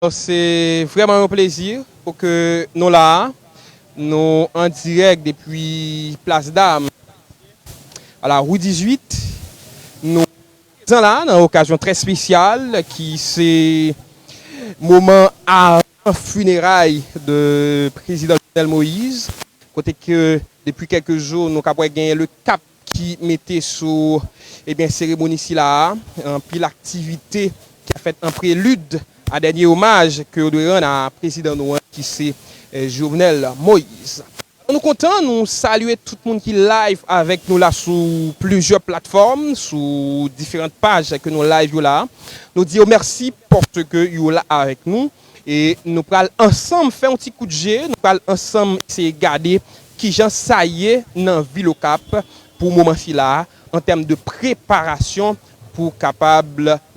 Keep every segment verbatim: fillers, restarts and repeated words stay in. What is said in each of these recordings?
Alò, se vrèman yon plezi pou ke nou la, nou an dirèk depi Plas Dam, a la Rue dix-huit. Nou prezan la nan okazyon trè espesyal ki se moman avan fineray de prezidan Jovenel Moïse, kote ke depi kèk jou nou ka wè genyen le kap ki mete sou, ebyen, seremoni sila a, anpil aktivite ki ap fèt an prelid a dènye omaj ke yo dwe rann a prezidan nou an ki se, eh, Jovenel Moïse. Nou kontan, nou salye tout moun ki live avèk nou la sou plizyè platfòm, sou diferan paj ke nou live yo la. Nou di yo mèsi paske yo la avèk nou. E nou pral ansanm fè yon ti kout je, nou pral ansanm eseye gade kijan sa ye nan vil Okap pou moman sila a, an tèm de preparasyon pou kapab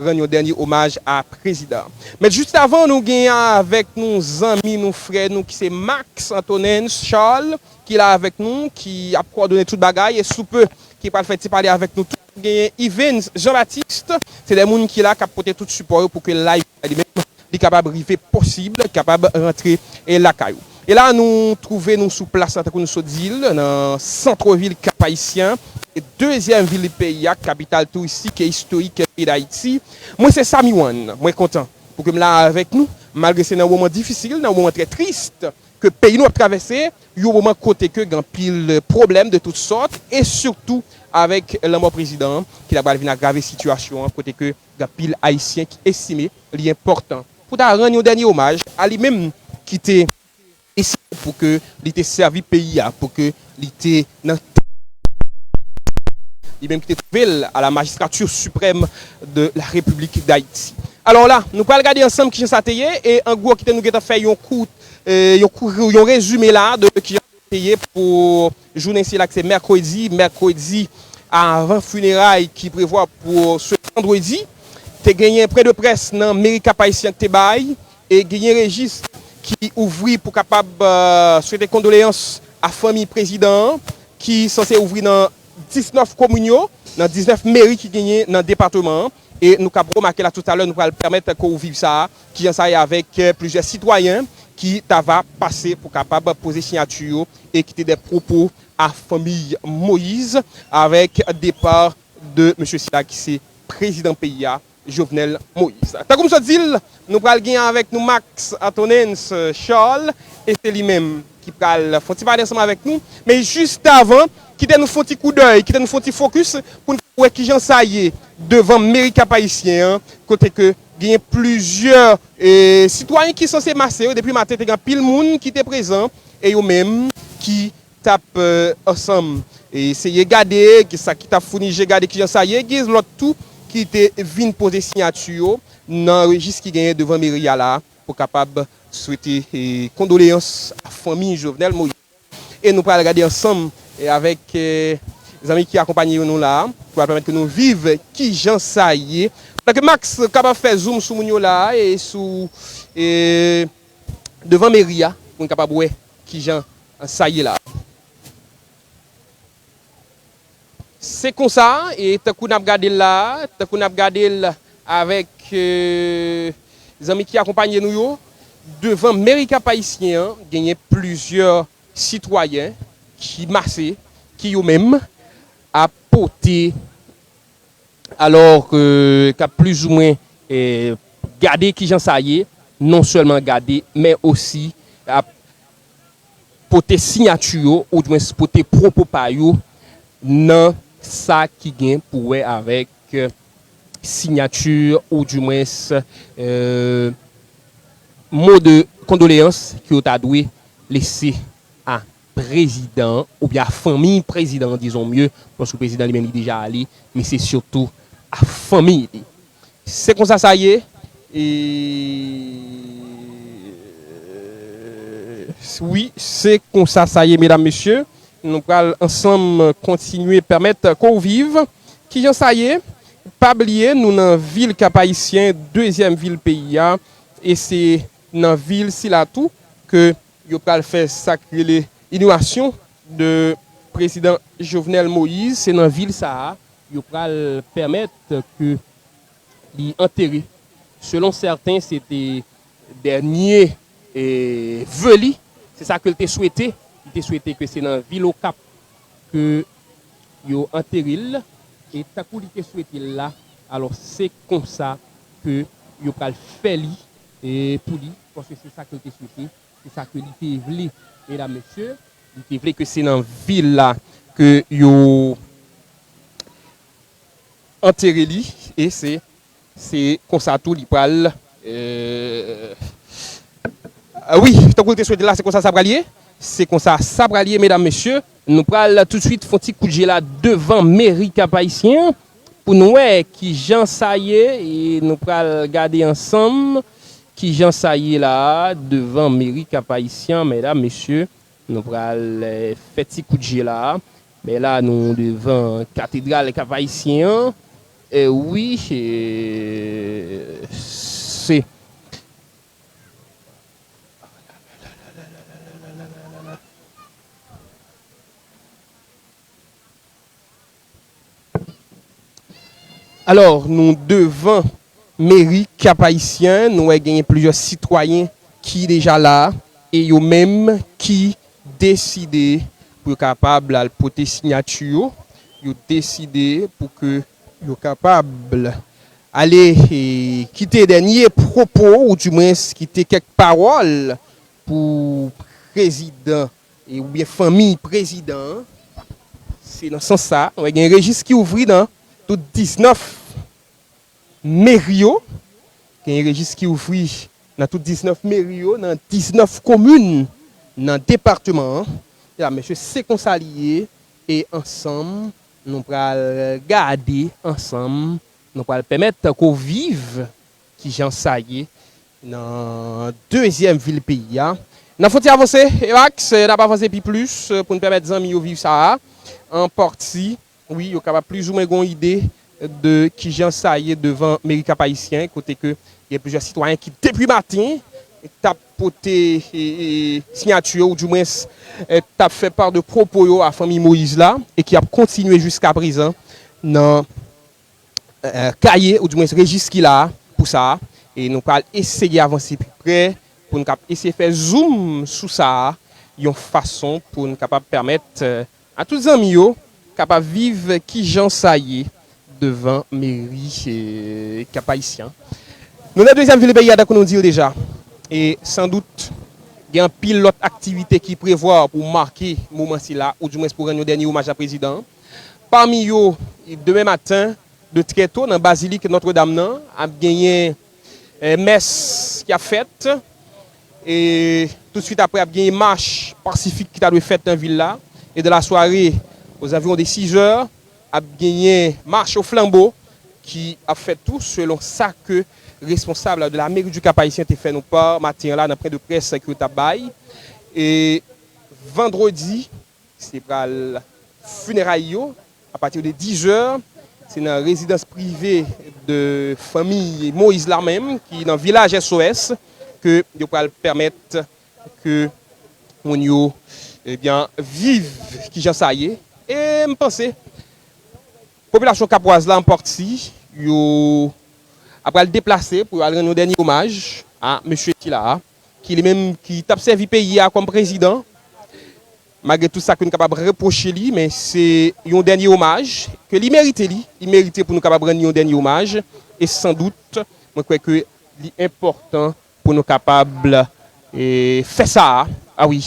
rann yon dènye omaj a prezidan. Men jis avan, nou genyen avèk nou zanmi nou, frè nou ki se Max Antonin Charles ki la avèk nou, ki ap kowòdone tout bagay, e sou pe ki pral fè ti pale avèk nou tou. Genyen Ivens Jean Baptiste, se de moun ki la k ap pote tout sipò yo pou ke live li menm li kapab rive posib, kapab rantre, e, lakay ou. E la, nou twouve nou sou plas la, tankou nou sot di l, nan sant vil Kap Ayisyen, e dezyèm vil peyi a, kapital touristik e istorik peyi Dayiti. Mwen se Sami One, mwen kontan pou ke m la avèk nou, malgre se nan yon moman difisil, nan yon moman trè tris ke peyi nou ap travèse, yon moman kote ke gen anpil pwoblèm de tout sòt, e sitou avèk lanmò prezidan an, ki ta pral vin agrave sitiyasyon an, kote ke gen anpil Ayisyen ki estime li enpòtan pou ta rann yon dènye omaj a li menm ki te deside pou ke li te sèvi peyi a, pou ke li te nan li menm ki te twouve l a la Magistrature Suprême de la République d'Haïti. Alò la, nou pral gade ansanm kijan sa te ye, e an gwo, kite nou gentan fè yon kout, e, yon kou, yon rezime la de kijan sa te ye pou jounen sila ki se mèkredi, mèkredi avan fineray ki prevwa pou se vandredi. Te genyen pwen de près nan meri Kap Ayisyen ki te bay, e genyen rejis ki ouvri pou kapab, eh, swete kondoleyans a fanmi prezidan an, ki sanse ouvri nan diznèf komin yo, nan diznèf meri ki genyen nan depatman an. E nou k ap remake la toutalè, nou pral pèmèt ke w viv sa a, kijan sa ye avèk, eh, plizyè sitwayen ki ta va pase pou kapab poze siyati yo e kite de pwopo a fanmi Moïse avèk depa de mesye sila ki se prezidan peyi a, Jovenel Moïse. Tankou m sot di l, nou pral gen avèk nou Max Antonens Charles, e se li menm ki pral fè yon ti pale ansanm avèk nou. Men jis avan, kite nou fè yon ti koudèy, kite nou fè yon ti fokis pou n wè kijan sa ye devan meri Kap Ayisyen an, kote ke genyen plizyè, e, sitwayen ki sanse mase yo. Depi maten, te gen anpil moun ki te prezan, e yo menm ki t ap, eh, ansanm eseye gade ki sa ki t ap founi je, gade kijan sa ye. Gen lòt tou ki te vin poze siyati yo nan rejis ki genyen devan meri a la pou kapab swete, eh, kondoleyans a fanmi Jovenel Moïse. E nou pral gade ansanm, eh, avèk, eh, zanmi ki akonpanye nou la, pou pral pèmèt ke nou viv kijan sa ye. Donk, Max kapab fè zoom sou moun yo la e sou, eh, devan meri a, pou n kapab wè kijan sa ye la. Se konsa, e tankou n ap gade l la, tankou n ap gade l avèk, eh, zanmi ki akonpanye nou yo, devan meri Kap Ayisyen an, genyen plizyè sitwayen ki mase, ki yo menm ap pote, alò ke k ap plizoumwen, eh, gade kijan sa ye, non sèlman gade, men osi ap pote siyati yo, oudimwens pote pwopo pa yo nan sa ki gen pou wè avèk, eh, siyati, oudimwens, eh, mo de kondoleyans ke yo ta dwe lese a prezidan an, oubyen a fanmi prezidan an, dizon mye, paske prezidan li menm li deja ale, men se sitou a fanmi li. Se konsa sa ye. E, wi, se konsa sa ye, medam, mesye. Nou pral ansanm kontinye pèmèt ke w viv. Kijan sa ye? Pa bliye, nou nan vil Kap Ayisyen, dezyèm vil peyi a. E se nan vil sila tou ke yo pral fè sa k rele inogirasyon de prezidan Jovenel Moïse. Se nan vil sa a yo pral pèmèt ke li antere. Selon sèten, se te dènye, e, ve li. Se sa ke l te swete. Li te swete ke se nan vil Okap ke yo antere l. E tankou li te swete l la, alò se konsa ke yo pral fè li, e, pou li, paske se sa ke l te swete, se sa ke li te vle, medam, mesye. Li te vle ke se nan vil la ke yo antere li, e se, se konsa tou li pral, euh, ah wi, tankou l te swete la, se konsa sa pral ye. Se konsa sa pral ye, medam, mesye. Nou pral toutswit fè yon ti kout je la devan meri Kap Ayisyen an pou n wè kijan sa ye, e nou pral gade ansanm kijan sa ye la devan meri Kap Ayisyen an, medam, mesye. Nou pral, eh, fè ti kout je la. Men la, nou devan katedral Kap Ayisyen an. Eh, wi, eh, se. Alò, nou devan meri Kap Ayisyen, nou wè genyen plizyè sitwayen ki deja la, e yo menm ki deside pou yo kapab al pote siyati yo, yo deside pou ke yo kapab ale, e, kite dènye pwopo, ou dimwens kite kèk pawòl pou prezidan, e, oubyen fanmi prezidan an. Se nan sans sa, nou wè gen rejis ki ouvri nan tout diznèf meri yo. Gen rejis ki ouvri nan tout diznèf meri yo, nan diznèf komin nan depatman an. E la, mesye, se konsa li ye. E ansanm, nou pral gade ansanm, nou pral pèmèt ke w viv kijan sa ye nan dezyèm vil peyi a. N ap fè yon ti avanse, Ewax, n ap avanse pi plis, eh, pou n pèmèt zanmi yo viv sa a. An pati, wi, yo kapab plizoumwen gen yon ide de kijan sa ye devan meri Kap Ayisyen, kote ke gen plizyè sitwayen ki depi maten t ap pote, e, e, siyati yo, ou dimwens, e, t ap fè pa de pwopo yo a fanmi Moyiz la, e ki ap kontinye jiska prezan nan, e, kaye, ou dimwens rejis ki la pou sa a. E nou pral eseye avanse pi pre pou n kab eseye fè zoom sou sa a, yon fason pou n kapab pèmèt, e, a tout zanmi yo kapab viv kijan sa ye devan meri, e, Kap Ayisyen. Nou nan dezyèm vil peyi a, tankou nou di l deja. E sandout, gen anpil lòt aktivite ki prevwa pou make moman sila, ou dimwens pou rann yon dènye omaj a prezidan an. Pami yo, demen maten, de trè to, nan bazilik Nòtredam nan, ap genyen, e, mès ki ap fèt. E toutswit apre, ap genyen mach pasifik ki ta dwe fèt nan vil la. E dans la soirée, aux environs de six heures, ap genyen mach o flanbo ki ap fèt tou, selon sa ke responsab de la mairie du Cap-Haïtien te fè nou pa maten an la nan pwen de près ke yo t ap bay. E vandredi, se pral fineray yo, apati de diz è, se nan rezidans prive de fanmi Moyiz la menm, ki nan vilaj S O S, ke yo pral pèmèt ke moun yo, ebyen, viv kijan sa ye. E m panse, popilasyon kapwaz la, an pati, yo ap pral deplase pou yo al rann yon dènye omaj a mesye sila a, ki li menm ki t ap sèvi peyi a kòm prezidan. Malgre tout sa ke nou kapab repwoche li, men se yon dènye omaj ke li merite li. Li merite pou nou kapab rann li yon dènye omaj. E sandout, mwen kwè ke li enpòtan pou nou kapab, e, fè sa a. A wi.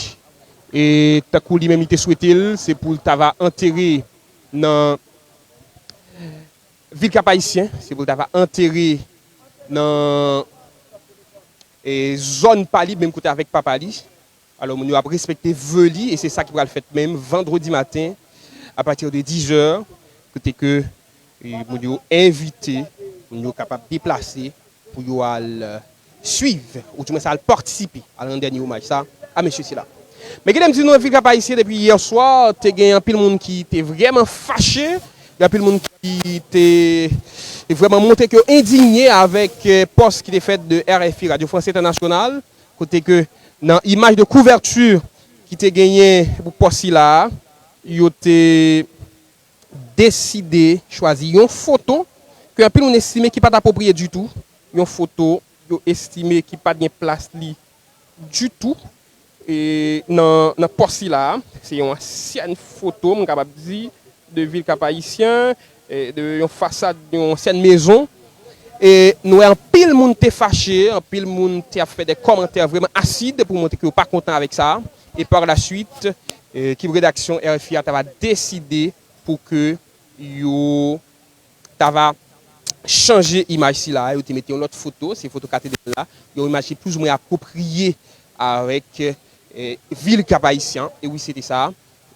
E tankou li menm li te swete l, se pou l ta va antere nan vil Kap Ayisyen, se pou l ta va antere nan, e, zòn pa li, menm kote avèk papa li. Alò, moun yo ap respekte ve li, e se sa ki pral fèt menm vandredi maten, apati de diz è, kote ke, e, moun yo envite, moun yo kapab deplase pou yo al, e, swiv, ou dimwens al patisipe, al rann dènye omaj sa a mesye sila. Men kite m di nou, nan vil Kap Ayisyen, depi yè swa, te gen anpil moun ki te vrèman fache, gen anpil moun ki te, te vrèman montre ke yo endinye avèk, e, pòs ki te fèt de R F I, Radio France Internationale, kote ke nan imaj de kouvèti ki te genyen pou pòs sila a, yo te deside chwazi yon foto ke anpil moun estime ki pa t apwopriye ditou, yon foto yo estime ki pa t gen plas li ditou e nan, nan pòs sila a. Se yon ansyèn foto, m kapab di, de vil Kap-Ayisyen, e de yon fasad yon ansyèn mezon. E nou wè anpil moun te fache, anpil moun te ap fè de kòmantè vrèman asid pou montre ke yo pa kontan avèk sa. E par la suite, e, ekip redaksyon R F I a ta va deside pou ke yo ta va chanje imaj sila. Yo te mete yon lòt foto, se foto katedral la, yon imaj ki plis ou mwen apwopriye avèk, e, vil Kap-Ayisyen. E wi, se te sa.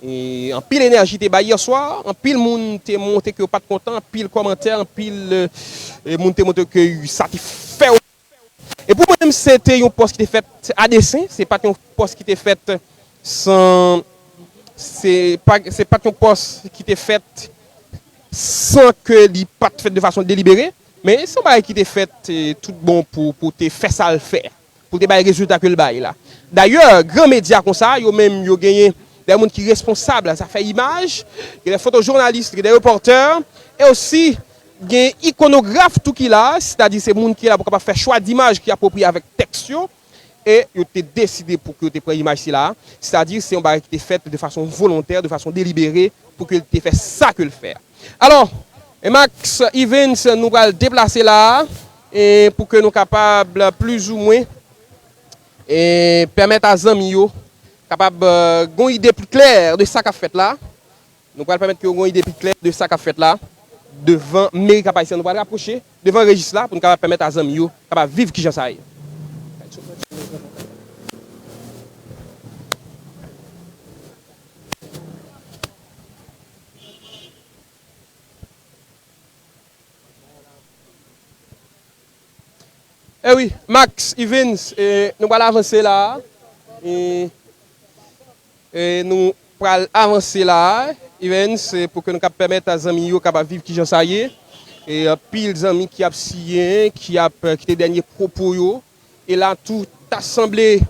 E anpil enèji te bay yè swa, anpil moun te montre ke yo pa t kontan, anpil kòmantè, anpil, e, moun te montre ke sa te fè yo. E pou mwen menm, se te yon pòs ki te fèt a desen, se pa t yon pòs ki te fèt san, se pa, se pa t yon pòs ki te fèt san ke li pa t fèt de fason delibere, men se yon bagay ki te fèt, e, tout bon pou, pou te fè sa l fè, pou te bay rezilta ke l bay la. Dayè, gran medya konsa, yo menm, yo genyen de moun ki responsab zafè imaj, gen de fotojounalis, gen de repòtè, e osi gen ikonograf tou ki la, sètadi se moun ki la pou kapab fè chwa dimaj ki apwopriye avèk tèks yo, e yo te deside pou ke yo te pran imaj sila, sètadi se yon bagay ki te fèt de fason volontè, de fason delibere, pou ke l te fè sa ke l fè a. Alò, e Max Evans, nou pral deplase la, e pou ke nou kapab plizoumwen, e pèmèt a zanmi yo kapab, e, gon ide pli klè de sa k ap fèt la. Nou pral pèmèt ke yo gon ide pi klè de sa k ap fèt la devan meri Kap-Ayisyen. Nou pral rapwoche devan rejis la pou nou kapab pèmèt a zanmi yo kapab viv kijan sa ye. E wi, Max Evans, e, nou pral avanse la. E, e nou pral avanse la, Evans, e, pou ke nou kab pèmèt a zanmi yo kapab viv kijan sa ye. E anpil zanmi ki ap siyen, ki ap, e, kite dènye pwopo yo. E la tou, ta sanble,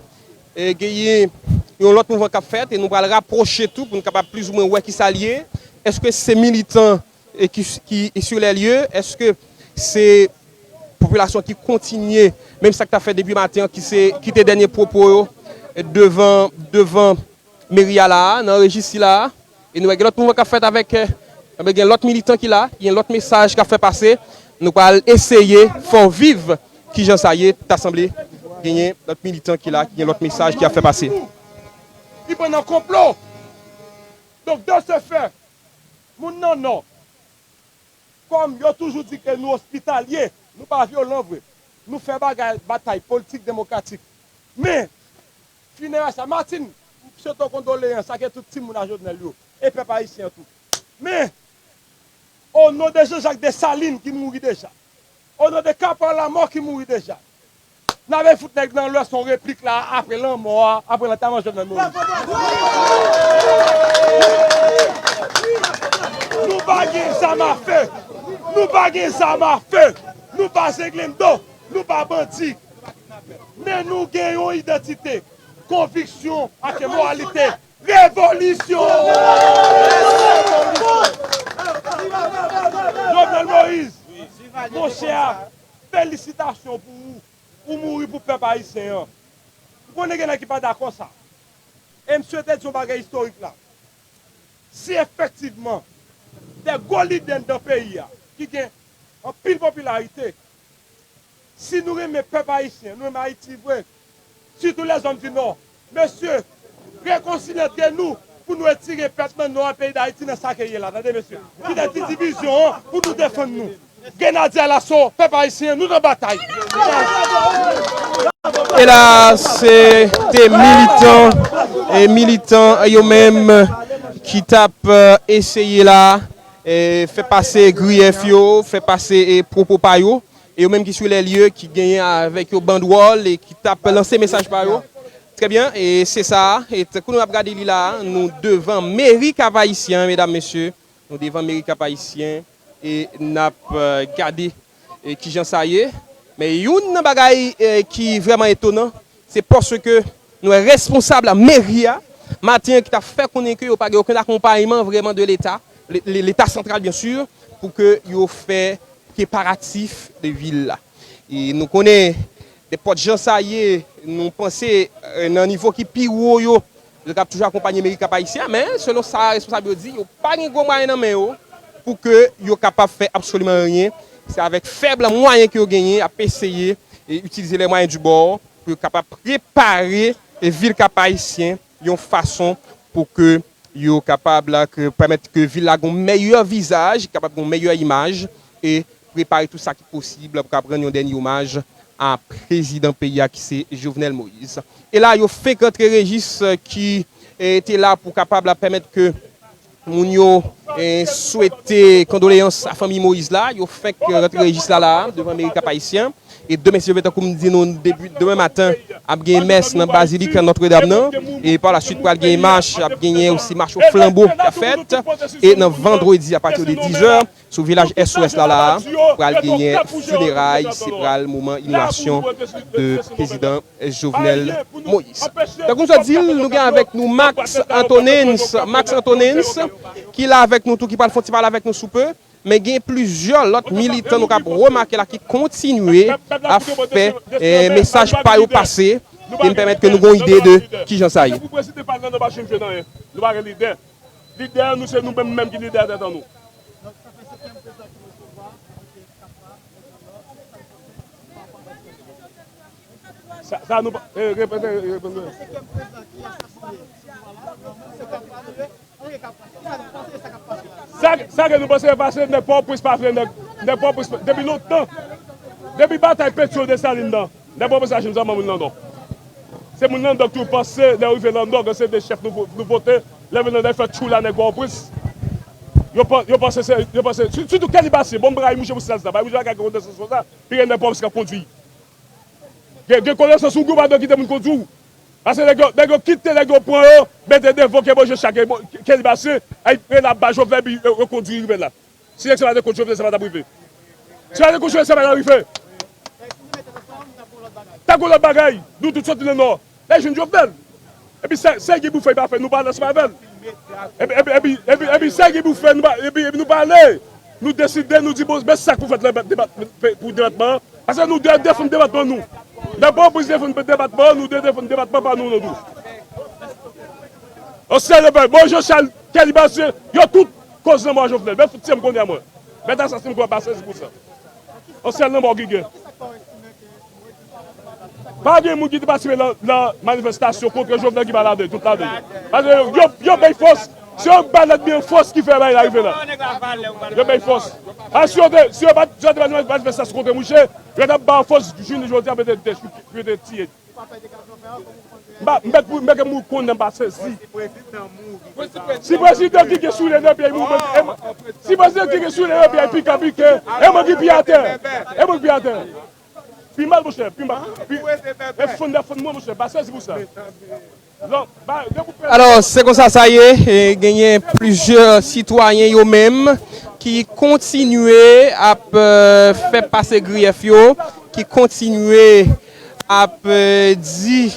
e, genyen yon lòt mouvman k ap fèt, e nou pral rapwoche tou pou nou kapab plizoumwen wè kisa l ye. Èske se militan e ki, ki sur les lieux, èske se popilasyon ki kontinye, menm sa k t ap fèt depi maten an, ki se, kite dènye pwopo yo devan, devan meri a la a, nan rejis sila a? E nou wè gen lòt mouvman k ap fèt avèk, e, gen lòt militan ki la, gen lòt mesaj k ap fè pase. Nou pral eseye fè w viv kijan sa ye, ta sanble genyen lòt militan ki la, ki gen lòt mesaj ki ap fè pase. Li pran nan konplo. Donk, de ce fait, moun nan Nò, kòm yo toujou di ke nou ospitalye, nou pa vyolan vre. Nou fè bagay, batay politik demokratik. Men, finerè sa, Martine, m swete w kondoleyans ak tout timoun a Jovenel yo, e pèp ayisyen an tou. Men, o non de Jean-Jacques Dessalines ki mouri deja, o non de Kapwa Lamò ki mouri deja, n a vle fout nèg nan lè son replik la apre lanmò a, apre lantèman Jovenel Moïse. Nou pa gen zam afe. Nou pa gen zam afe. Nou pa zenglendo. Nou pa bandi. Men nou gen yon idantite, konviksyon ak moralite. Revolisyon! Jovenel Moïse, monchè, felisitasyon pou ou. Ou mouri pou pèp ayisyen an. M konnen gen nèg ki pa dakò sa. E msye te di yon bagay istorik la. Si efektivman, de gwo lidè anndan peyi a, ki gen anpil popilarite, si nou renmen pèp ayisyen, nou renmen Ayiti vre, sitou lèzòm di Nò, mesye, rekonsilye antre nou pou nou retire pèp nan Nò a peyi Dayiti nan sa ke l ye la, tande mesye. Kite ti divizyon an pou nou defann nou. Grenadye Alaso, pèp ayisyen, nou nan batay. E la, se te militan, e militan yo menm ki t ap, e, eseye la, e, fè pase griyèf yo, fè pase, e, pwopo pa yo. E yo menm ki sou lè lye, ki genyen avèk yo bandwòl e ki t ap lanse mesaj pa yo. Trè byen, e se sa, e tankou nou ap gade li la, nou devan meri Kap Ayisyen, medam, mesye. Nou devan meri Kap Ayisyen e n ap, e, gade, e, kijan sa ye. Men youn nan bagay, e, ki vrèman etonan, se paske nou wè responsab meri a, maten an, ki t ap fè konnen ke yo pa gen okenn akonpayman vrèman de Leta, le-, le-, Leta santral, byen si, pou ke yo fè preparatif de vil la. E nou konnen Nenpòt jan sa ye, nou panse, eh, nan nivo ki pi wo yo, yo t ap toujou akonpanye meri Kap Ayisyen an, men selon sa responsab yo di, yo pa gen gwo mwayen nan men yo pou ke yo kapab fè absoliman anyen. Se avèk fèb mwayen ke yo genyen, y ap eseye e itilize les moyens du bord pou yo kapab prepare e vil Kap Ayisyen yon fason pou ke yo kapab la, ke, pèmèt ke vil la gon meyè vizaj, kapab gon meyè imaj, e prepare tout sa ki posib pou kapab rann yon dènye omaj a prezidan peyi a ki se Jovenel Moïse. E la, yo fenk rantre rejis, eh, ki, eh, te la pou kapab la pèmèt ke moun yo, eh, swete kondoleyans a fanmi Moïse la. Yo fenk rantre rejis la, la, devan meri Kap Ayisyen. E demen, si Dye vle, tankou m di nou depi demen maten, ap gen mès nan bazilik Notre Dame nan. E pa la swit, pral gen mach, ap genyen osi mach o flanbo k ap fèt. E nan vandredi, apati de diz è, sou vilaj S O S la, la, pral genyen fineray, se pral moman inimasyon de prezidan Jovenel Moïse. Tankou m sot di l, nou gen avèk nou Max Antonens, Max Antonens, ki la avèk nou tou, ki pral fè yon ti pale avèk nou sou pe. Men gen plizyè lòt militan nou k ap remake la ki kontinye ap fè, eh, mesaj pa yo pase, ki pèmèt ke nou gen yon ide de kijan sa ye. Pou prezidan pa nan mache m jwenn anyen. Nou pa gen lidè. Lidè nou se nou menm menm ki lidè tèt an nou. Sa, sa nou pa, eh, repete, repete. Sa, sa ke nou panse pase, nèg Pòtoprens pa vle nèg, nèg Pòtoprens depi lontan. Depi batay Petyon Desalin nan, nèg Pòtoprens pa janm zanmi moun Landò. Se moun Landò ki toujou panse, lè yo rive Landò, gen se de chèf nou vo-, nou vote, lè vin Landò, yo fè tchoula nèg Pòtoprens. Yo pan-, yo panse se, yo panse, si-, sitou Kèlibasye, bon, m pa ka mouche pou sèl sa, pa mouche pa ka gen kontan sou sa, pi gen nèg Pòtoprens k ap kondwi. Gen, gen konesans ou gen, ou pa dwe kite moun kondwi w. Paske nèg yo, nèg yo kite nèg yo pran yo, mete devan ke bon, Jean Jacques, bon, Kèlibasye, ay, rele ap ba Jovenel, epi yo, yo kondwi rive la. Si nèg sa pa te kont Jovenel, sa pa t ap rive. Si pa te kont Jovenel, sa pa t ap rive. T ap gon lòt bagay, nou tout soti nan Nò. Lè jwenn Jovenel. Epi sa, sa ki pou fè, pa fè, nou pa ale ansanm avè l. Epi, epi, epi, epi, epi sa ki pou fè, nou pa, epi, epi nou pa ale. Nou deside, nou di, bon, men sa k pou fèt nan debat-, pou depatman an. Paske nou de-, defann depatman nou. Nan bon pou defann depatman, nou de-, defann depatman pa nou, nou tou. An sèl bagay, bon, Jean Charles, Kèlibasye, yo tout koz lanmò Jovenel. Men fout tye m konnen mwen. Mèt asasen m kwa pase sou pou sa. An sèl lanmò ki gen. Pa gen moun ki te patisipe nan, nan manifestasyon kont Jovenel ki pa ladan, tout ladan. Paske yo, yo, yo bay fòs. Se yon balèt byen fòs ki fè bagay la rive la. Yo bay fòs. A, si yo te, si yo pa, si yo te bay manifestasyon kont mouche, yo t ap ba fòs jounen jodi a, yo te, yo te tiye. M pa, m mèt pou, m mèt pou konn nan pa sezi. Si prezidan ki gen soulye nan pye mouri, si prezidan ki gen soulye nan pye pika pike, e mwen ki pi atè. E mwen ki pi atè. Pi mal, monchè, pi mal. Pi, e fonn de fonn mwen, monchè, pa sezi pou sa. Non, ba, de pou pè. Alò, se konsa sa ye, e genyen plizyè sitwayen yo menm ki kontinye ap, eh, fè pase griyèf yo, ki kontinye ap, eh, di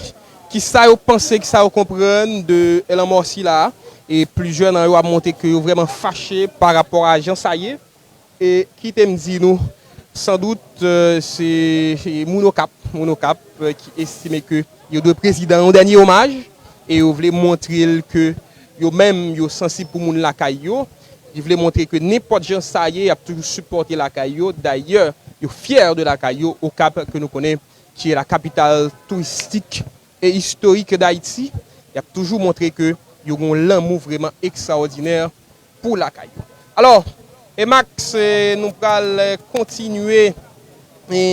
kisa yo panse, kisa yo konprann de lanmò sila. E plizyè nan yo ap montre ke yo vrèman fache pa rapò a jan sa ye. E kite m di nou, sandout, eh, se, se moun Okap, moun Okap, eh, ki estime ke yo dwe prezidan yon dènye omaj, e yo vle montre l ke yo menm, yo sansib pou moun lakay yo. Yo vle montre ke nenpòt jan sa ye, y ap toujou sipòte lakay yo. Dayè, yo fyè de lakay yo, Okap, ke nou konnen, ki est la capitale touristique et historique d'Haïti, y ap toujou montre ke yo gen yon lanmou vrèman ekstraòdinè pou lakay yo. Alò, e Max, e, nou pral, e, kontinye, e,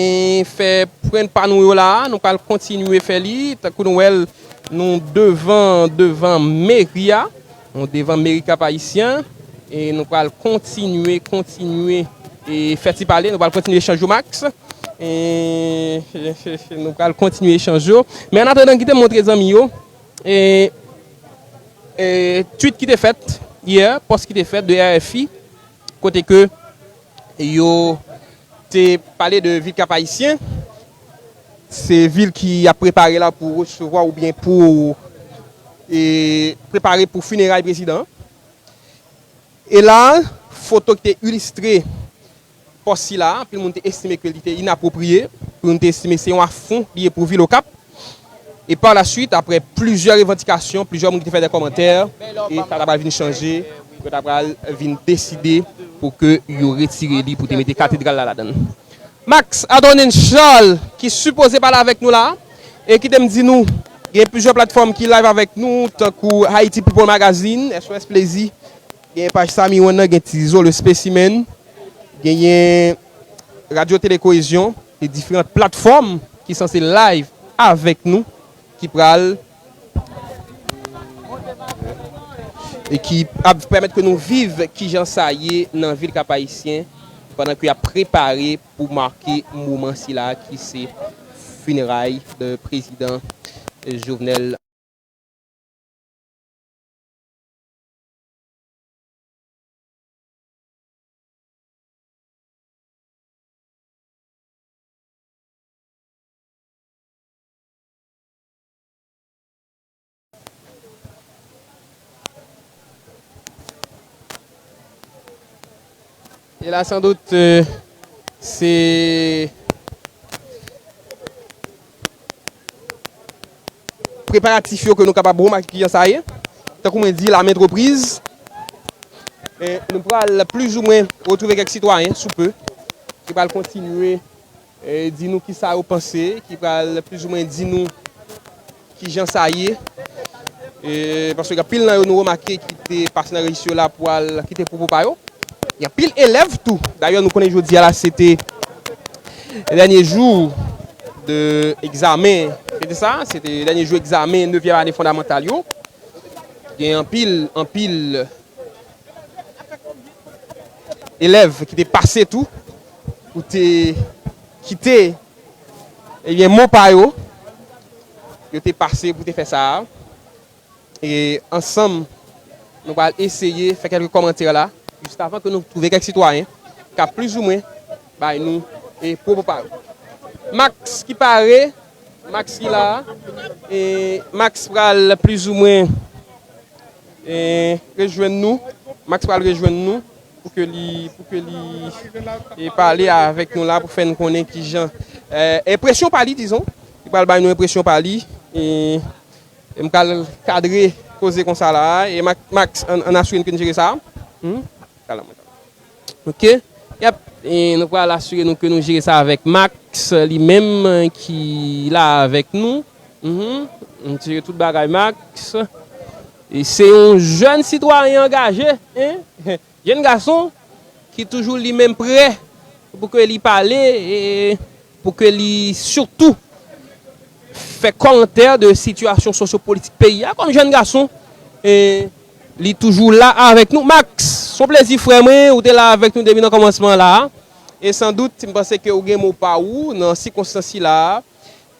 fè pwen pa nou yo la a, nou pral kontinye fè li, tankou nou wè l, nou devan, devan meri a, nou devan meri Kap Ayisyen, e nou pral kontinye, kontinye, e fè ti pale, nou pral kontinye echanj yo, Max. E, nou pral kontinye echanj yo. Men annatandan, kite m montre zanmi yo, e, e, tweet ki te fèt yè, pòs ki te fèt de R F I, kote ke yo te pale de vil Kap Ayisyen. Se vil ki ap prepare la pou resevwa oubyen pou, e, prepare pou fineray prezidan an. E la, foto ki te ilistre pòs sila, anpil moun te estime ke li te inapwopriye. pou nou te estime se yon afwon li ye pou vil Okap. E pa la swit, apre plizyè revandikasyon, plizyè moun ki te fè de kòmantè, e sa ta pral vin chanje, yo ta pral vin deside pou ke yo retire li, pou te mete katedral la ladan l. Max Adornin Charles, ki sipoze pale avèk nou la, e ki te m di nou, gen plizyè platfòm ki live avèk nou, tankou Haiti People Magazine, S O S Plezi, gen paj Sami One nan, gen Tizo le Spécimen, genyen Radyo Tele Kohésion, e diferan platfòm ki sanse live avèk nou, ki pral e ki ap pèmèt ke nou viv kijan sa ye nan vil Kap Ayisyen, pandan ke y ap prepare pou make moman sila ki se fineray de prezidan Jovenel. E la, san dout, euh, se preparatif yo ke nou kapab remake kijan sa ye. Tankou mwen di, lame entrepriz. E nou pral plizoumwen retwouve kèk sitwayen, sou pe, ki pral kontinye, e, di nou kisa yo panse, ki pral plizoumwen di nou kijan sa ye. E, paske gen anpil nan yo nou remake ki te pase nan rejis yo la pou al kite pwopo pa yo. Gen anpil elèv tou. Dayè, nou konnen jodi a la, se te dènye jou de egzamen. Se te sa, se te dènye jou egzamen nevyèm ane fondamantal yo. Gen anpil, anpil elèv ki te pase tou, pou te kite, ebyen, mo pa yo, yo te pase pou te fè sa a. E ansanm, nou pral eseye fè kèlke kòmantè la, jis avan ke nou twouve kèk sitwayen k ap plizoumwen bay nou, e, pwopo pa yo. Max ki pare, Max ki la, e Max pral plizoumwen, e, rejwenn nou. Max pral rejwenn nou pou ke li, pou ke li, e, pale avèk nou la, pou fè n konnen kijan, e, enpresyon pa li, dizon. Li pral bay nou enpresyon pa li. E, e m pral kadre koze konsa la. E Max, Max, ann, ann asire n ke n jere sa. Hmm? Talè mwen. Ok. Yep. E nou pral asire nou ke nou jere sa avèk Max li menm, e, ki la avèk nou. Mhm. Nou jere tout bagay, Max. E se yon jèn sitwayen angaje, hein? Jèn gason ki toujou li menm prè pou ke li pale, e pou ke li sitou fè kòmantè de sitiyasyon sosyopolitik peyi a kòm jèn gason. E li toujou la avèk nou. Max, se yon plezi, frè mwen, ou te la avèk nou depi nan kòmansman la. E san dout, m panse ke ou gen mo pa ou nan sikonstans sila a.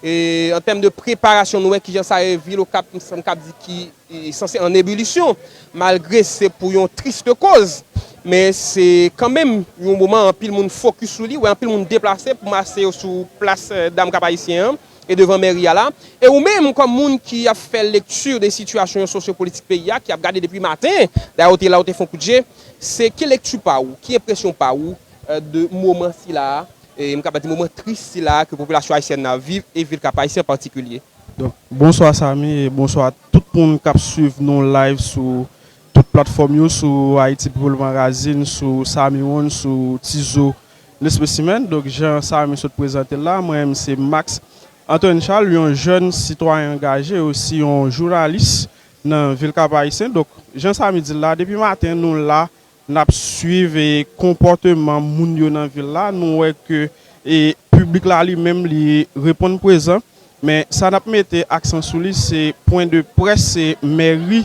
E an tèm de preparasyon, nou wè kijan sa ye, vil Okap, m sanm kab di ki, e, sanse an ebilisyon, malgre se pou yon tris koz, men se kanmenm yon moman anpil moun fokis sou li, wè anpil moun deplase pou mache yo sou plas, e, Dam Kap Ayisyen an, e devan mèri a la. E ou menm, kòm moun ki ap fè lekti de sitiyasyon sosyopolitik peyi a, ki ap gade depi maten, dayè ou te la, ou te fè yon kout je, se ki lekti pa ou, ki enpresyon pa ou, e, de moman sila a, e m kapab di moman tris sila a ke popilasyon ayisyèn nan ap viv e vil Kap Ayisyen an patikilye. Donk, bonswa Samy e bonswa tout moun k ap swiv nou live sou tout platfòm yo, sou Haiti People Magazine, sou Samy One, sou Tizo Le Spécimen. Donk, jan Samy sot prezante l la, mwen menm se Max Antoine Charles, yon jèn sitwayen angaje, osi yon jounalis nan vil Kap Ayisyen. Donk, jan Samy di l la, depi maten nou la, n ap swiv, e, konpòteman moun yo nan vil la. Nou wè ke, e, piblik la li menm li reponn prezan. Men sa n ap mete aksan sou li, se pwen de près, e, mèri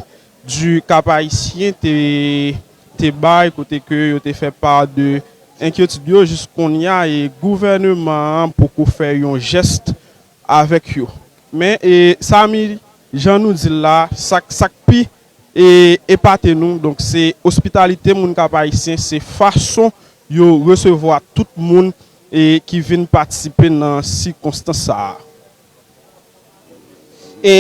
di Kap Ayisyen te, te bay, kote ke yo te fè pa de enkyetid yo. Jis kounye a, e, gouvèneman an poko fè yon jès avèk yo. Men, e, Samy, jan nou di l la, sa k, sa k pi e, epate nou. Donk, se ospitalite moun Kap Ayisyen, se fason yo resevwa tout moun, e, ki vin patisipe nan sikonstans sa a. E,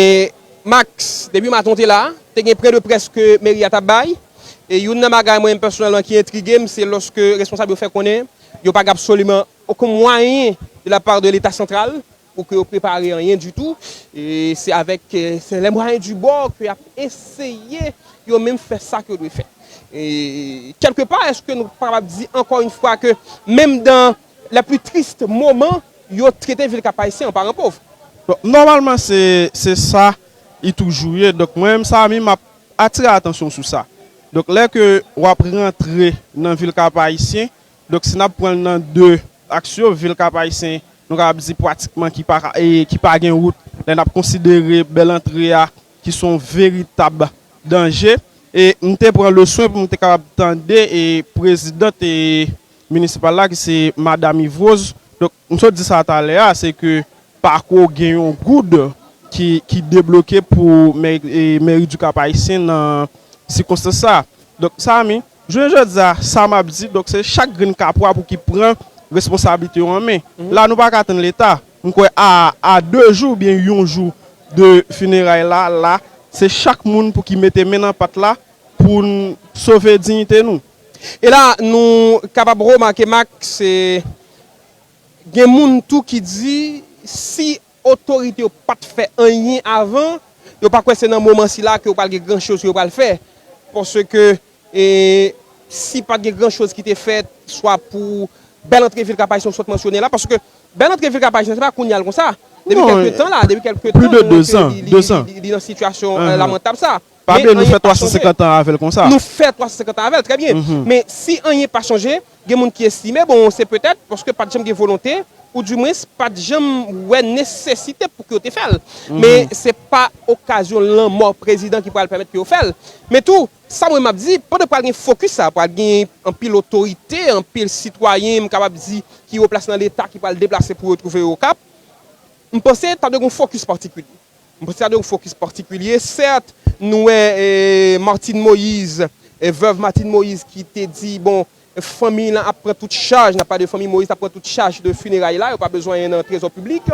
Max, depi maten w te la, te gen pwen de près ke meri a t ap bay. E youn nan bagay mwen menm pèsonèlman ki entrige m, se lòske responsab yo fè konnen yo pa gen absoliman okenn mwayen de la part de Leta santral pou ke yo prepare anyen ditou. E se avèk, eh, se les moyens du bord ke y ap eseye yo menm fè sa ke yo dwe fè. E kèlke pa, èske nou kapab di ankò yon fwa ke menm dans les plus tristes moments, yo trete vil Kap Ayisyen an paran pòv? Bon, nòmalman, se se sa i toujou ye. Donk, mwen menm, Samy, m ap atire atansyon sou sa. Donk, lè ke w ap rantre nan vil Kap Ayisyen, donk, si n ap pran l nan de aks yo, vil Kap Ayisyen, nou kapab di pratikman ki pa, e, ki pa gen wout, lè n ap konsidere Bèl Antre a, ki se yon veritab danje. E m te pran leswen pou m te kapab tande e prezidant e minisipal la, ki se Madanm Yvrose. Donk, m sot di sa talè a, se ke pako gen yon goud ki, ki debloke pou mè, e, meri di Kap Ayisyen nan sikonstans sa. Donk, Samy, jounen jodi a, sa m ap di, donk, se chak grenn kapwa pou ki pran responsablite yo an men. La, nou pa ka tann Leta. M kwè a, a de jou oubyen yon jou de fineray la, la, se chak moun pou ki mete men nan pat la pou n sove diyite nou. E la, nou kapab remake, Mak, se gen moun tou ki di, si otorite yo pa t fè anyen avan, yo pa kwè se nan moman sila ke yo pral gen gran choz ke yo pral fè. Paske, e, si pa t gen gran choz ki te fèt, swa pou Bèl Antre vil Kap Ayisyen ou sot mansyone la, paske Bèl Antre vil Kap Ayisyen, se pa kounye a l konsa. Depi kèlke tan la, depi kèlke tan, nou wè ke li, li, li, li nan sitiyasyon, eh, lamantab sa. Pa bliye, nou fè twa san senkant an avè l konsa. Nou fè twa san senkant an avè l, trè byen. Men si anyen pa chanje, gen moun ki estime, bon, se petèt paske pa t janm gen volonte, oudimwens pa t janm wè nesesite pou ke yo te fè l. Men se pa okazyon lanmò prezidan ki pral pèmèt ke yo fè l. Men tou, sa mwen m ap di, pandan pral gen fokis sa, pral gen anpil otorite, anpil sitwayen, m kapab di, ki wo plas nan Leta ki pral deplase pou yo twouve yo Okap, m panse ta dwe gen yon fokis patikilye. M panse sa de yon fokis patikilye. Sèt, nou wè, e, Martine Moïse, e, vèv Martine Moïse ki te di, bon, fanmi lan ap pran tout chaj, n ap pale de fanmi Moïse, ap pran tout chaj de fineray la, yo pa bezwen anyen nan trezò piblik.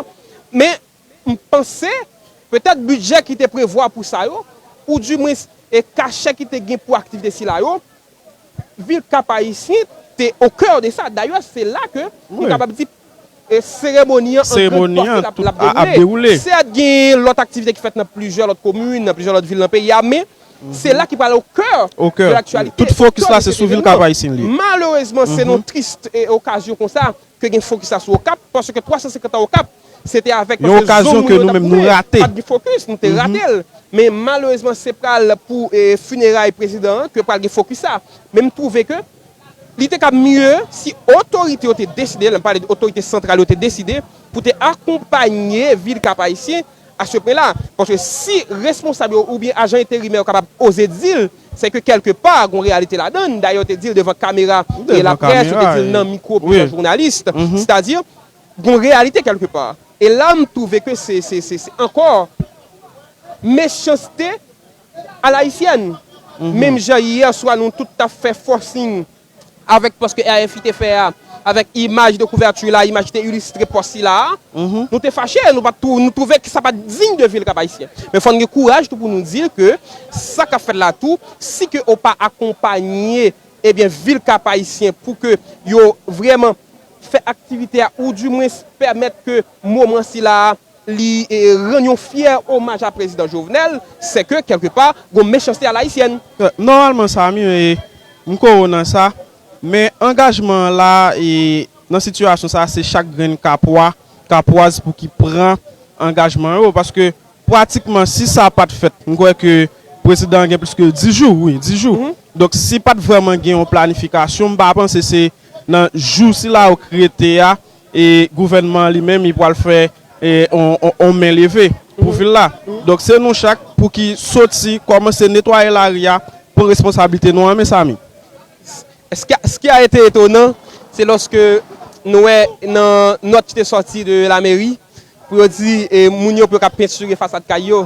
Men, m panse, petèt bidjè ki te prevwa pou sa yo, oudimwens, e, kachè ki te gen pou aktivite sila yo, vil Kap Ayisyen te au cœur de sa. Dayè, se la ke nou kapab di, e, seremoni an an grande pati l ap, l ap dewoule. Sèt, gen lòt aktivite ki fèt nan plizyè lòt komin, nan plizyè lòt vil nan peyi a, men se la ki pral au cœur de l'actualité. Tout fokis la se sou vil Kap Ayisyen li ye. Malerezman, se nan tris, e, okazyon konsa ke gen fokis la sou Okap, paske twa san senkant an Okap, se te avèk, paske zong moun yo t ap goumen, pa t gen fokis, nou te rate l. Men malerezman, se pral pou, e, fineray prezidan an ke pral gen fokis sa. Men m twouve ke li te ka mye si otorite yo te deside, lè m pale de otorite santral yo te deside pou te akonpaye vil Kap Ayisyen a se pwen la. Paske si responsab yo oubyen ajan enterimè yo kapab oze di l, se ke kèlke pa gon reyalite ladan l. Dayè, yo te di l devan kamera, e, laprès, yo te di l nan mikwo plizyè jounalis. Sètadi, gon reyalite kèlke pa. E la, m twouve ke se, se, se, se ankò mechanste alayisyèn. Menm jan yè swa nou tout t ap fè forcing avèk pòs ke R F I te fè a, avèk imaj de kouvèti la, imaj ki te ilistre pòs sila a, nou te fache, nou pa t twou-, nou twouve ke sa pa t diy de vil Kap Ayisyen. Men fò n gen kouraj tou pou nou di ke sa k ap fèt la tou, si ke ou pa akonpaye, ebyen, vil Kap Ayisyen pou ke yo vrèman fè aktivite a, oudimwens pèmèt ke moman sila a li, e, rann yon fyè omaj a prezidan Jovenel, se ke kèlke pa gon mechanste alayisyèn. Nòmalman, Samy, e, m ko w nan sa, men angajman an la, e, nan sitiyasyon sa, se chak grenn kapwa, kapwaz pou ki pran angajman yo, paske pratikman, si sa pa t fèt, m kwè ke prezidan an gen plis ke dis jou, wi, dis jou. Donk, si pa t vrèman gen yon planifikasyon, m pa panse se nan jou sila yo k rete a, e gouvènman an li menm, li pral fè, e, on, on, on men leve pou vil la. Donk, se nou chak pou ki soti, kòmanse netwaye lari a, pran responsablite nou an men, Samy. Ce qui a, ce qui a été étonnant, c'est lorsque nou wè nan nòt ki te sòti de la meri, pou yo di, e, moun yo pou yo ka pentire fasad kay yo.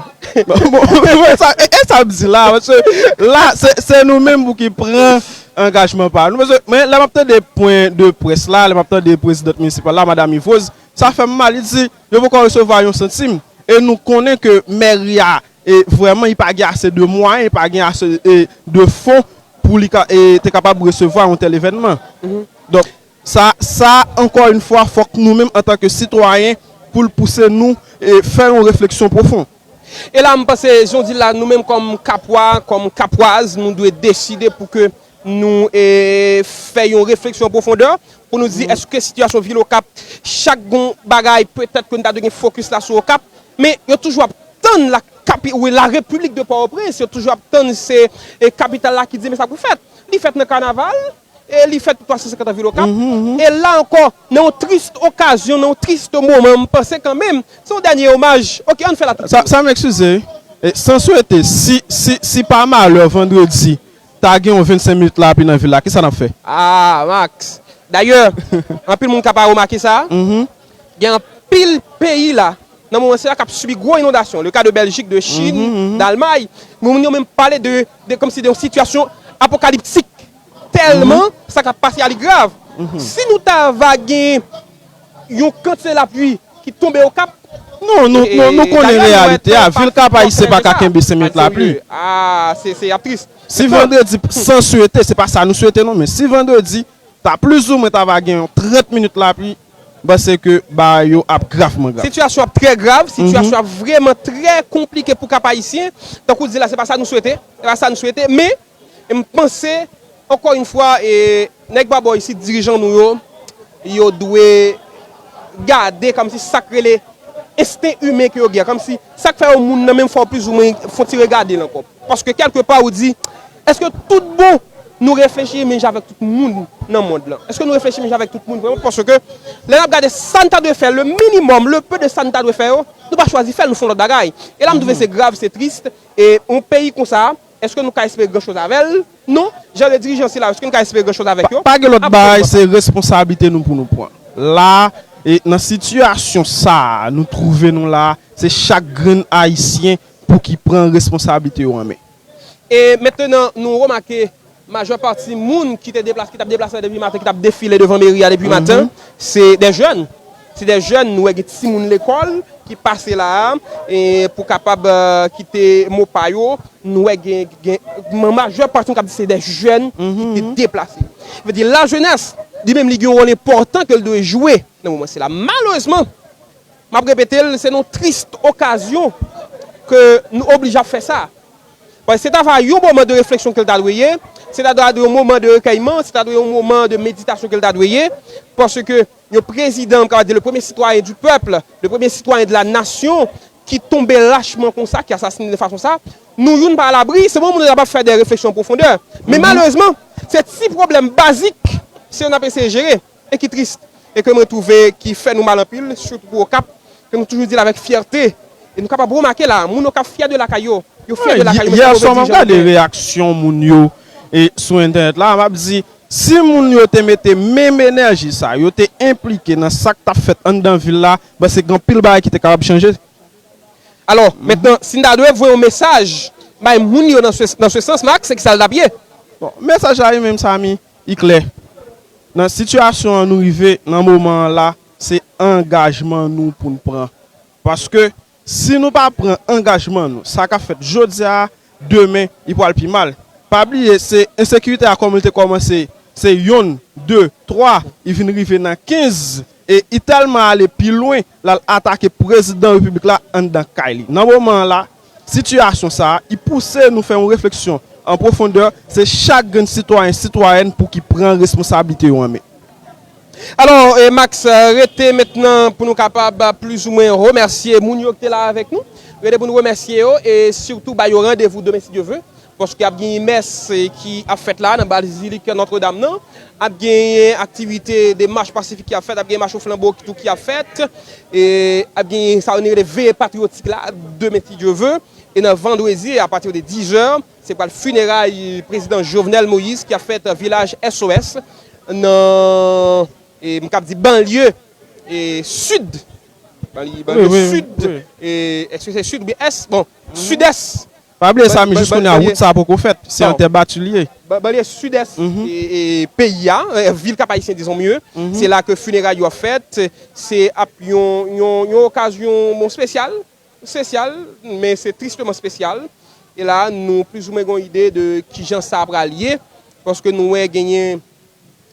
Bon, bon, e, e sa ap di la, paske la, se, se nou menm pou ki pran angajman pa nou. Paske mwen, lè m ap tande pwen de près la, lè m ap tande prezidant minisipal la, Madanm Yvrose, sa fè m mal. Li di, yo poko resevwa yon santim. E nou konnen ke mèri a, e vrèman, li pa gen ase de mwayen, li pa gen ase, e, de fon pou li ka, e, te kapab resevwa yon tèl evènman. Donk, Sa, sa, ankò yon fwa, fòk nou menm, antanke sitwayen, pou l pouse nou e fè yon refleksyon pwofon. E la, m panse, jan w di l la, nou menm kòm Kapwa, kòm Kapwaz, nou dwe deside pou ke nou e, fè yon refleksyon an pwofondè, pou nou di, èske sitiyasyon vil Okap, chak gon bagay, petèt ke nou ta dwe gen fokis la sou Okap, men yo toujou ap tann la kapi, wi, la République de Port-au-Prince, yo toujou ap tann se e, kapital la ki di, men sa pou fèt. Li fèt nan kanaval, e li fèt pou twa san senkant an vil Okap. E la ankò, nan yon tris okazyon, nan yon tris moman, m panse kanmenm, se yon dènye omaj. Ok, ann fè l a tout. Sa, sa m eskize, wi. E, san swete, si, si, si pa malè vandredi, ta gen yon vennsenk minit lapli nan vil la, kisa n ap fè? Ah, Max. Dayè, anpil moun ka pa remake sa. Gen anpil peyi la, nan moman sila k ap sibi gwo inondasyon. Le ka de Bèljik, de Chin, Dalmay. Men moun yo menm pale de, de, kòmsi de yon sitiyasyon apokaliptik. Tèlman sa k ap pase a li grav. Si nou ta va gen yon kantite lapli ki tonbe Okap, non, nou, e, nou, nou konnen reyalite a. Vil Kap Ayisyen pa ka kenbe senk minit lapli. Ah, se, se, y ap tris. Si vandredi, san swete, se pa sa nou swete non, men si vandredi, ta plizoumwen ta va gen yon trant minit lapli, m panse ke bagay yo ap gravman grav. Sitiyasyon ap trè grav, sitiyasyon ap vrèman trè konplike pou Kap Ayisyen. Tankou w di la, se pa sa nou swete, se pa sa nou swete, men m panse, ankò yon fwa, e, nèg pa bò isit, dirijan nou yo, yo dwe gade kòmsi sa k rele ensten imen ke yo gen, kòmsi sa k fè yo moun nan menm fò w plizoumwen fè yon ti regade l ankò. Paske kèlke pa ou di, èske tout bon nou reflechi menm jan avèk tout moun nan mond lan? Èske nou reflechi menm jan avèk tout moun vrèman? Paske lè n ap gade sa n ta dwe fè, le minimòm, le peu de sa n ta dwe fè yo, nou pa chwazi fè l, nou fè yon lòt bagay. E la m twouve se grav, se tris. E yon peyi konsa, èske nou ka espere gran choz avè l? Non. Jan de dirijan sila, èske nou ka espere gran choz avèk yo? Pa, pa gen lòt bagay, se responsablite nou pou nou pran. La, e nan sitiyasyon sa a, nou twouve nou la, se chak grenn Ayisyen pou ki pran responsablite yo an men. E mentnan, nou remake, majè pati moun ki te deplase, ki t ap deplase depi maten, ki t ap defile devan meri a depi maten, se de jèn. Se de jèn, nou wè gen timoun lekòl ki pase la a, e pou kapab, e, kite mo pa yo, nou wè gen, gen, majè pati moun k ap di se de jèn ki te deplase. Vle di, lajenès, li menm, li gen yon wòl enpòtan ke l dwe jwe nan moman sila. Malerezman, m ap repete l, se nan yon tris okazyon ke nou oblije ap fè sa. Paske se ta va yon moman de refleksyon ke l ta dwe ye, se ta dwe yon moman de rekèyman, se ta dwe yon moman de meditasyon ke l ta dwe ye, paske yon prezidan, m kapab di le premier citoyen du peuple, le premier citoyen de la nation, ki tonbe lachman konsa, ki asasinen de fason sa, nou youn pa alabri, se bon moun yo kapab fè de refleksyon an pwofondè. Men malerezman, se ti pwoblèm bazik, se yo n ap eseye jere. E ki tris, e ke mwen twouve ki fè nou mal anpil, sitou pou Okap, ke nou toujou di l avèk fyète. E nou kapab remake la, moun Okap fyè de lakay yo, yo fyè de lakay yo, men se move dirijan yo gen. Yè swa, m ap gade reyaksyon moun yo, e, sou entènèt la, m ap di, si moun yo te mete menm enèji sa, yo te enplike nan sa k t ap fèt anndan vil la, m panse gen anpil bagay ki te kapab chanje. Alò, mentnan, si n ta dwe voye yon mesaj bay moun yo nan se, nan se sans, Max, se ki sa l t ap ye? Bon, mesaj la, li menm, Samy, li klè. Nan sitiyasyon an nou rive, nan moman an la, se angajman nou pou n pran. Paske, si nou pa pran angajman nou, sa k ap fèt jodi a, demen, li pral pi mal. Pa bliye, se ensekirite a, kòman li te kòmanse, se yonn, de, twa, li vin rive nan kenz, e li tèlman ale pi lwen, l al atake prezidan repiblik la anndan kay li. Nan moman an la, sitiyasyon sa a, li pouse nou fè yon refleksyon an pwofondè, se chak grenn sitwayen, sitwayèn pou ki pran responsablite yo an men. Alò, e, Max, e, rete mentnan pou nou kapab, e, plizoumwen remèsye moun yo ki te la avèk nou. Rete pou nou remèsye yo e sitou ba yo randevou demen, si Dye ve, paske ap gen mès, e, ki ap fèt la nan bazilik Nòtredam nan. Ap gen aktivite de mach pasifik ki ap fèt, ap gen mach o flanbo tou ki ap fèt. E ap gen sa yo rele veye patriyotik la demen, si Dye ve. E nan vandredi, apati de dizè, se pral fineray prezidan Jovenel Moïse ki ap fèt vilaj S O S nan, e, m kab di banlye, e, sid. Banlye, banlye sid. E, èske se sid oubyen ès? Bon, sidès. Pa bliye, Samy, jis kounye a, wout sa a poko fèt. Se an tè bati li ye. Ba-, banlye sidès, e, e, peyi a, e, vil Kap Ayisyen, dizon mye. Se la ke fineray yo ap fèt. Se ap yon, yon, yon okazyon, bon, espesyal. Espesyal, men se tristeman espesyal. E la, nou plizoumwen gen yon ide de kijan sa pral ye, paske nou wè genyen,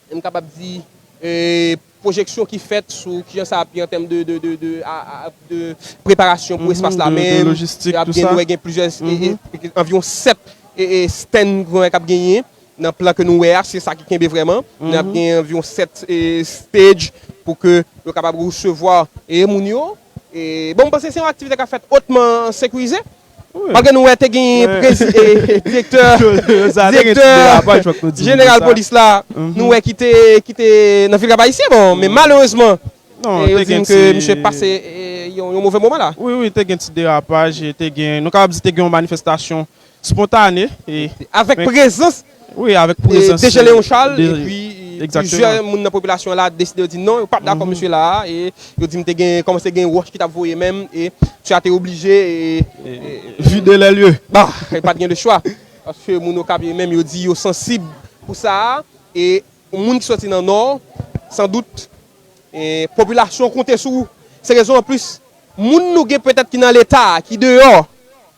m kapab di, e, pwojeksyon ki fèt sou kijan sa ap ye an tèm de, de, de, de, a, a, de preparasyon pou espas la menm. Lojistik, tou sa. Nou wè gen plizyè, e, e, anviwon sèt e, e, stand k ap genyen nan plan ke nou wè a, se sa ki kenbe vrèman. Nou ap gen anviwon sèt e, stage pou ke yo kapab resevwa e, moun yo. E, bon, m panse se yon aktivite k ap fèt otman sekirize. Malgre nou wè te gen prezi- e, e, direktè, direktè jeneral polis la, nou wè ki te, ki te nan vil Kap Ayisyen, bon, men malerezman, e, yo di m ke misye pase e, yon, yon move moman la. Wi, wi, te gen ti derapaj, e te gen, nou kapab di te gen yon manifestasyon spontane. E, avèk prezans, wi, avèk prezans, e, D G Léon Charles, epi plizyè moun nan popilasyon la deside yo di non, yo p ap dakò misye la a, e yo di m te gen, kòmanse gen wòch ki t ap voye menm, e misye a te oblije, e, e, vide lè lye. Ba, pa t gen de chwa. Paske moun Okap yo menm, yo di yo sansib pou sa a, e moun ki soti nan Nò, san dout, e popilasyon konte sou ou. Se rezon an plis, moun nou gen petèt ki nan Leta, ki deyò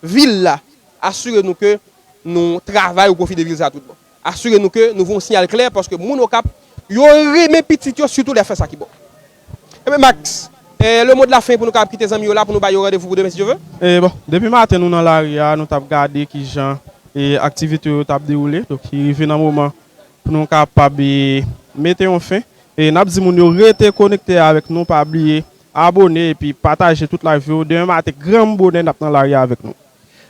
vil la, asire nou ke nou travay o pwofi de vil sa tout bon. Asire nou ke nou voye yon siyal klè, paske moun Okap, yo renmen pitit yo, sitou lè fè sa ki bon. Ebyen, Max, e, le mot de la fin pou nou kapab kite zanmi yo la, pou nou ba yo randevou pou demen, si Dye vle. E, bon, depi maten nou nan lari a, nou t ap gade kijan, e, aktivite yo t ap dewoule. Donk, li rive nan moman pou nou kapab, e, mete yon fen. E n ap di moun yo rete konekte avèk nou, pa bliye abòne epi pataje tout live yo. Demen maten, granm bonè, n ap nan lari a avèk nou.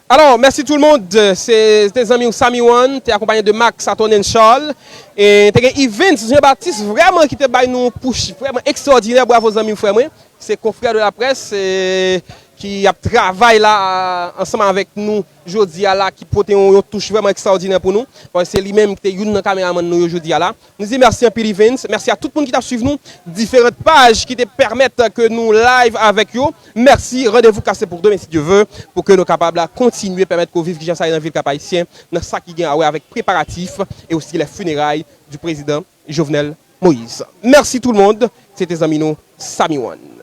Alò, mèsi tout le monde. Se te zanmi w Samy One, te akonpaye de Max, Saturnin Charles. E te gen Evens Jean Baptiste, vrèman, ki te bay nou yon push vrèman ekstraòdinè. Bravo, zanmi m, frè mwen. Se konfrè de la près, e, ki ap travay la, a, ansanm avèk nou jodi a la, ki pote yon, yon touch vrèman ekstraòdinè pou nou. Paske se li menm ki te youn nan kameramann nou yo jodi a la. Nou di mèsi anpil, Evens. Mèsi a tout moun ki t ap swiv nou, diferan paj ki te pèmèt ke nou live avèk yo. Mèsi, randevou kase pou demen, si Dye vle, pou ke nou kapab la kontinye pèmèt ke w viv kijan sa ye nan vil Kap Ayisyen, nan sa ki gen a wè avèk preparatif e osi les funérailles du président Jovenel Moïse. Mèsi tout le monde, se te zanmi nou, Samy One.